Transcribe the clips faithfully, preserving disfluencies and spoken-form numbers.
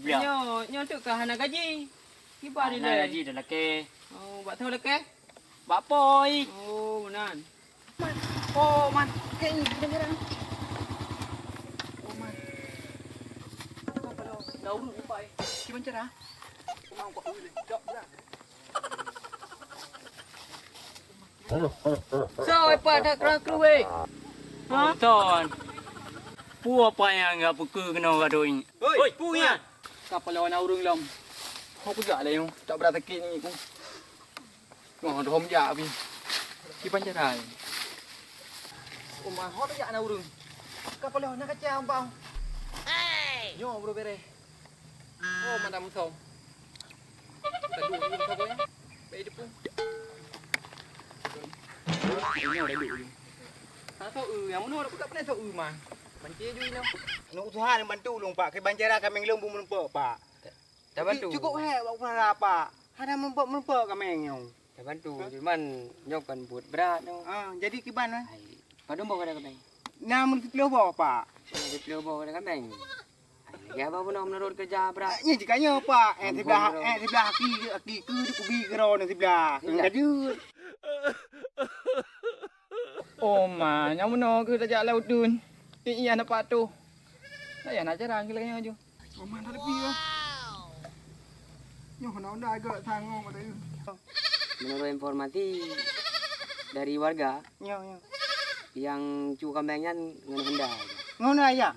Ya. Nyoe, nyoe teuk ka hana gaji. Kiban ilèe? Hana gaji dah lakèe. Oh, bak soe lakèe? Bak poi. Oh, meunan. Oh, man. Kek ni, kita jalan. Oh, man. Daun lupa, eh. Kiban cara? Cok, berat. Soe pat that keurah-keureuh, weh? Ha? Ton. Peue apa nyang gak peukeu keunoe gadôh nyoe? Hoi, peue nyan? Ka paloe na ureueng lom. Ho kujak lé nyoe, tak brat sakét ngieng ku. Nyoe dom jak pih. Kiban cara nyoe? Uma, ho tajak na ureueng. Ka paloe na kaca umpang. Nyoe baru beres. Oh, mandam song. Tadu ni sabo ya. Baik depan. Ini ada dulu. Ha, so eu, yang mana dak pernah so eu mah. Banci ju ino. Anu usaha ni bantu ulôn, Pak. Kiban cara kaméng lôn beumeureumpok, Pak. Tabantu. Cukup he awak usaha, Pak. Hana meureumpok-meureumpok kaméng nyoe. Tabantu, cuman nyoe kan buet brat nyoe. Ah, jadi kiban, eh? Hai, padum boh kada kaméng? Na meureumpok boh, Pak. Meureumpok boh kada kaméng. Lagèe apa pun menurut kerja brat. Nyan jika nyoe, Pak. Eh, siblah, eh, siblah aki, aki keu kubi keudroe nyoe siblah. Ka jeuet. Oh, ma, nyang meunoe keuh tajak lam uteuen. Iya na patuh. Saya nak jarang lagèe nyoe ju. Oh, ma, tak lebih lah. Nyoe na undai gak tangong kata. Menurut informasi dari warga, nyoe, nyoe. Yang cu kaméng nyan ngon Honda. Ngon Honda ya?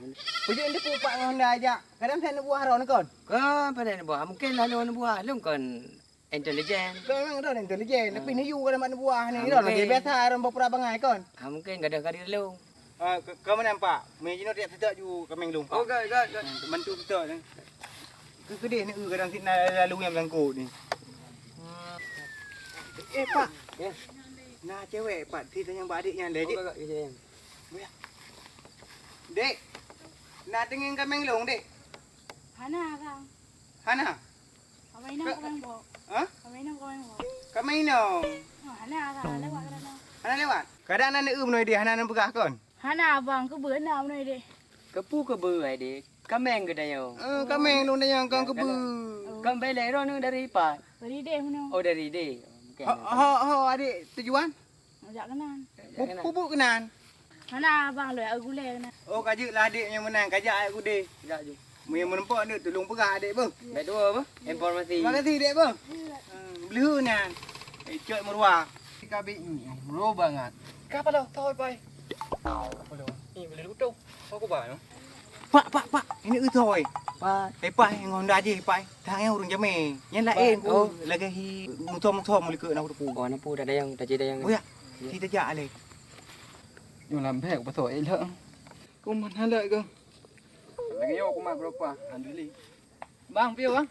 Peujeuet deuk Pak ngon Honda aja. Kadang saya neubuah roh kon. Kon pada neubuah. Mungkin lalu neubuah. Lôn kon intelijen. Kon memang roh intelijen. Tapi ni yu kadang mak neubuah ni. Ah, roh lagi biasa roh bapura bangai kon. Ah, mungkin gadoh kali lôn. Ah, ke, ke mana, Pak? Mei jinoe tiap seutôt ju kaméng lôn, Pak. Oh, got, got, got. Bantu seutôt ni. Keu keudeh ni, kadang sit na lalu nyang meulangkot ni. Eh, Pak. Ya. Na cewek, Pak, si tanyong bak adik nyan lé, Cik. Oh, got, got, ya, ya. Dek, na teungieng kaméng lôn, Dek? Hana, Kang. Hana? Kaméng inong, kaméng bok. Hah? Kaméng inong, kaméng bok. Kaméng inong? Oh, hana, Kang. Lewat, kadang. Hana lewat? Kadang na neueu meunoe deh, hana neupeugah kon? Hana, Abang, keubeue na meunoe deh. Keupeue keubeue ai deh? Kaméng geutanyoe. Eh, kaméng lôn tanyong kon keubeue. Oh. Kon belek droeneuh dari pat? Dari deh meunoe. Oh, dari deh. Oh, mungkin. Ho, ho, ho, adik tujuan? Jak keunan. Pu-, pubuk keunan. Hana abang lôn jak gulèe keunan. Oh, ka jeuet lah adék nyang meunan, ka jak ayat gudé. Jak ju. Meunyoe meurumpok ni tulông peugah adék beuh. Bèk tuwoe beuh, informasi. Terima kasih, Dek, beuh. Hmm, bleuh nyan. Eh, cot meuruwa. Kabéh nyoe, meuruwa bangat. Ka paloe, thoi pai. Ka paloe. Ni boleh lutong. Apa ku ba nyoe? Pak, pak, pak, ini eu thoi. Pak. Eh, pak, ngon Honda jih, pak. Tang nyang ureueng jamé. Nyan laén ku, oh, lagèe hi musom-musom likot na ku teupeu. Oh, na pu, dak dayang, taji dayang. Oh, ya. Ci tajak alè. Nyoe lam bèk pasoe ilok. Kuman halak ke? Lagèe nyoe kuman beurapa? Alhamdulillah. Bang, piye, Bang?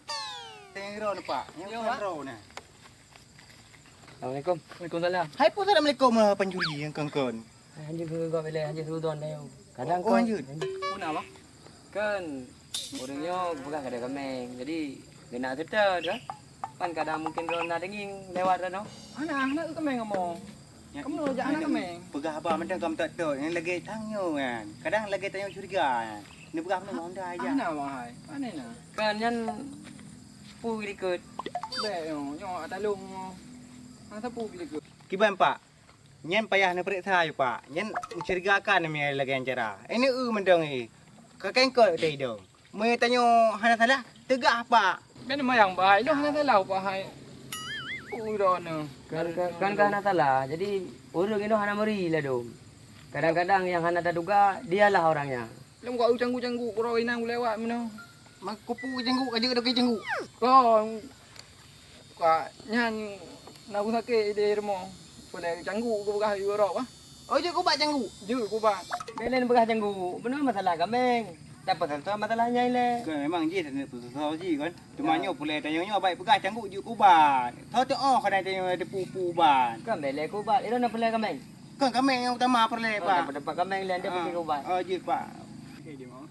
Teng ro ni, Pak. Nyoe piye, Pak? Ro ni. Assalamualaikum. Waalaikumsalam. Hai, peue assalamualaikum, eh, pancuri nyang kon-kon. Hai, hanjeuet keu gop ilèe, hanjeuet seudon dayong. Kadang oh, kon hanjeuet. Muna, Bang? Kan ureueng nyoe geupeugah kada kaméng. Jadi, geunak seutôt, kan? Kan kadang mungkin droe na teungieng lewat tanoh. Hana, hana kaméng kamoe. Kamoe jak hana kaméng. Peugah haba mantong kamoe tot-tot. Nyang lagèe tanyoe nyan. Kadang lagèe tanyoe curiga nyan. Neupeugah mantong Honda aja. Hana, Bang, hai. Pane na? Kan nyan pu likot. Bèk nyoe, nyoe talong nyoe. Hana sapu likot. Kiban, Pak? Nyan payah neupareksa yue, Pak. Nyan mencurigakan nyan lagèe nyan cara. Eh, neu-eu mantong, eh. Ka kengkot teuidong. Meunyoe tanyoe hana salah, teugah, Pak. Kan mayang, Pak. Inoe hana salah, Pak, hai. Uroe nyoe. Kan, kan, kan, kan hana salah. Jadi, ureueng inoe hana meuri ladôm. Kadang-kadang yang hana taduga, dialah orangnya. Lom kau canggu-canggu, kuro inang lewat meunoe. Mak kupu canggu, ka jeuet dok canggu. Kong. Ka nyan na sakét di rumoh. Peureulèe canggu geupeugah yue rôk ah. Oh, jeuet kubat canggu? Jeuet kubat. Bèk lé neupeugah canggu. Beuna masalah kaméng. Tapeuseusoe masalah nyan lé. Kan memang jih tapeuseusoe jih kan. Teuma nyoe peureulèe tanyoe nyoe baik peugah canggu jeuet kubat. Tho teuh oh kadang tanyoe teupu-pu ubat. Kan bèk lé kubat. Ira na peureulèe kaméng. Kan kaméng nyang utama peureulèe, Pak. Tempat kaméng lé dia peureulèe kubat. Oh, jeuet, Pak. Okey, jeuet, Mak.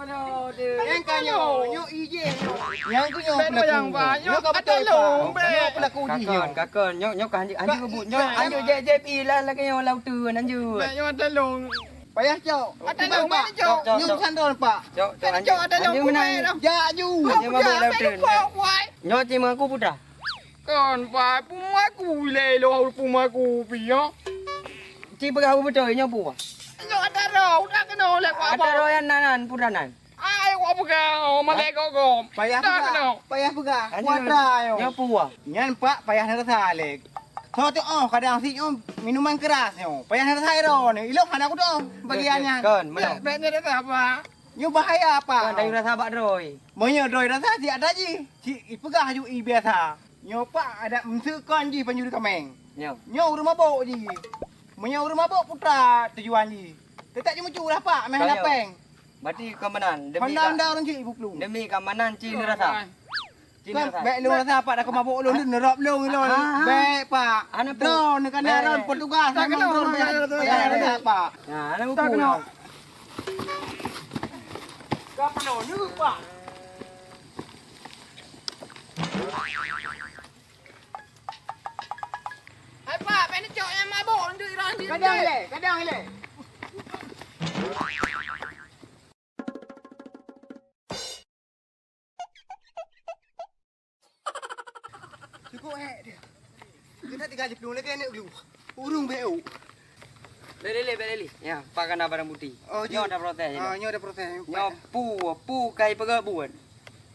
Nyang ka nyoe, nyoe ijih nyoe. Nyang tu nyoe pelaku. Nyoe ka beutôi, Pak. Nyoe pelaku jih nyoe. Kakon, kakon, nyoe, nyoe ka hanjeuet, hanjeuet rebut. Nyoe hanjeuet jép-jép i lah lagèe nyoe lam uteuen hanjeuet. Nyoe tolong. Payah cok. Tolong, Pak. Cok, cok, nyoe cok. Sandon, Pak. Cok, cok, hanjeuet. Hanjeuet meunan. Jak ju. Hanjeuet mabök lam uteuen. Nyoe cit mengaku putra. Kon, Pak, peue mengaku ilèe lôn peue mengaku pih, ya? Ci peugah beutôi nyoe peue? Nyoe ata roh, udah keunoe lé Pak. Ata roh nyan nan, nan, peue nan? Ai, wak peugah, oh, malèe gob-gob. Payah peugah, payah peugah. Kuatra nyoe. Nyoe peue? Nyan, Pak, payah neurasa lé. Soe teuh, oh, kadang sit nyoe minuman keras nyoe. Payah neurasa droeneuh. Ilôn hana kudoe bagian nyan. Kon, meunan. Bèk, bèk neurasa, Pak. Nyoe bahaya, Pak. Kon, tanyoe rasa bak droe. Meunyoe droe rasa, siat ata jih. Ci ipeugah ju i biasa. Nyoe Pak adak meuseukon jih pancuri kaméng. Nyoe. Nyoe ureueng mabök jih. Meunyoe ureueng mabök putra tujuan jih. Teutap jimeucue lah Pak, meuhana péng. Berarti keamanan demi honda-honda ureueng cit ipuplueng. Demi keamanan ci neurasa. Ci neurasa. Bèk lôn rasa Pak, dah keumabök lôn, neurôb lôn ilôn. Bèk Pak. Droeneuh kan droeneuh petugas. Memang droeneuh payah rasa Pak. Nah, anak buku. Ka peunoh nyoe Pak. Hai Pak, bèk neucok nyang mabök, neujok i roh jih. Kadang ilèe, kadang ilèe. Cukup hèk dia. Kita tinggal di pelung lagi aneuk gelu. Urung B O. Bèk lé, bèk lé. Ya, Pak ka na barang bukti. Oh, nyoe ada proses. Ah, nyoe ada proses. Nyoe pu, pu kai peugah buet.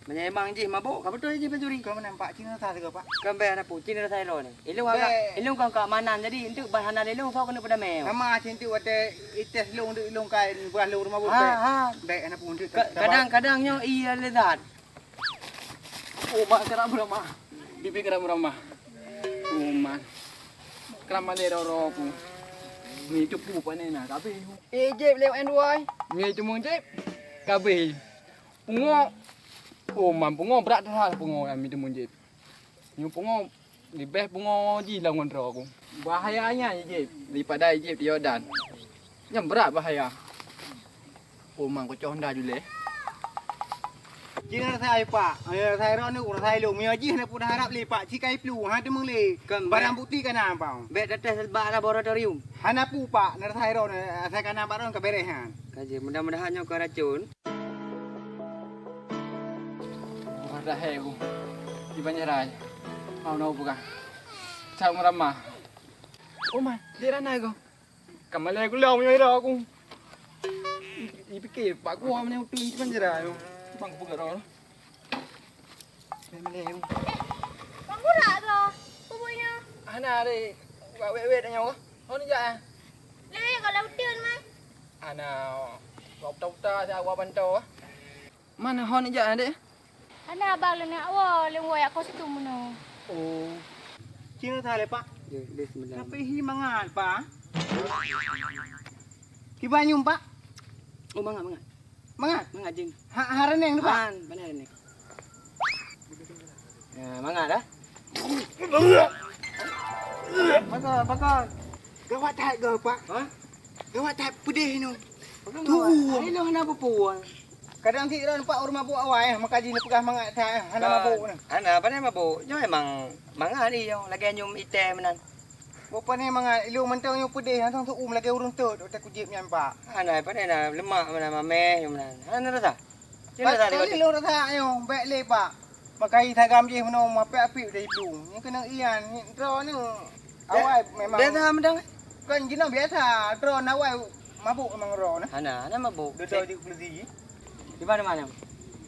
Meunyoe emang jih mabök, ka beutôi jih pencuri. Kau meunan, Pak, cina rasa juga, Pak. Kan bèk hana pu, cina rasa ilôn. Ilôn agak, ilôn kan keamanan, jadi enteuk ban hana lé lôn, soe keuneuk peudamé. Sama cina enteuk watèe ites lôn, enteuk ilôn kai, beurah lôn rumoh bukét. Ha, ha. Bèk hana pu enteuk. Kadang-kadang nyoe iya lezat. Oh, mak, keram ramah. Bibi keram ramah. Oh, mak. Keram malèe roro ku. Ni cukup pane na, kabeh. Eh, jép lewat N dua. Ni cuma jép. Kabeh. Pungo. Oh, man pungo brat dah pungo kami teumon jép. Nyoe pungo leubeh pungo jih lam ngon droe ku. Bahayanya jép daripada jép Yordan. Nyan brat bahaya. Oh, man kucoh honda juleh. Cina rasa ai Pak. Rasa ai rot ni, rasa ai lom. Meunyoe jih na pun harap lé Pak, ci kai plu, ha, teumeung lé. Barang bukti ka na, Pak. Bèk tates bak laboratorium. Hana pu, Pak. Na rasa ai rot, asai ka na bak rot ka bèrèh, ha. Ka jeuet, mudah-mudahan nyoe kon racun. Wah, dah hai ku. Di Banjaran. Mau nau buka. Cak meurama. Oh, man, di rana ko. Kamalai ku lau meunyoe ira aku. Ipike pak ku meunyoe utun di Banjaran. Bang ku peugah roh. Main-main. Bang Burak ke? Peue buet nyoe? Hana, dek. Buat wet-wet nyoe. Hon jak, eh? Lewat kalau uteuen, Man. Hana. Buat uta-uta, saya buat pantau, eh. Mana hon jak, dek? Hana, Bang, leuneuk woe, lôn woe jak kos situ meunoe. Oh. Cina salah, Pak. Ya, deh, sebentar. Tapi hi mangat, Pak. Kiban nyum, Pak? Oh, mangat, mangat. Mangat? Mangat jing. Ha, ha reneng tu, Pak? Han, mana reneng? Ya, mangat dah. Pakon, pakon. Gawat that gawat, Pak. Ha? Gawat that pedih ni. Pakon tu. Gawat. Hai lo hana beupue. Kadang sit droe nampak ureueng mabuk awai, maka jih neupeugah mangat that, hana mabuk nah. Hana, pane mabuk. Nyoe emang mangat ni, nyoe lagèe nyum itèe meunan. Boh pane mangat, ilôn mantong nyoe peudeh, hana seuuem lagèe ureueng tot, watèe kujieb nyan, Pak. Hana, pane na lemak meunan, mamèh nyoe meunan. Hana rasa? Cit rasa. Ilôn rasa nyoe, bèk lé, Pak. Makai sagam jih meunoe, mapèk apit dari plueng. Nyoe keuneuk ian, droeneuh awai memang. Biasa meunan? Kan jinoe biasa, droeneuh awai mabuk memang droeneuh. Hana, hana mabuk. Duduk di kursi. Di mana-mana.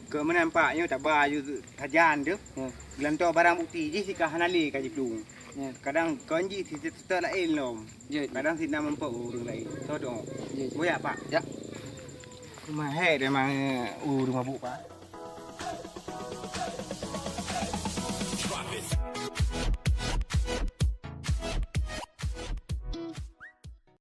Keu meunan, Pak, nyoe taba aju sajan tu. Hmm. Geulantoe barang bukti jih sika hana lé ka jiplueng. Ya. Kadang kon jih sit-sit laén lom. Ya, ya. Kadang sit na meumpok ureueng laén. Soe doh. Ya, ya. Boyak, Pak. Ya. Mahé deh mang ureueng mabuk, Pak.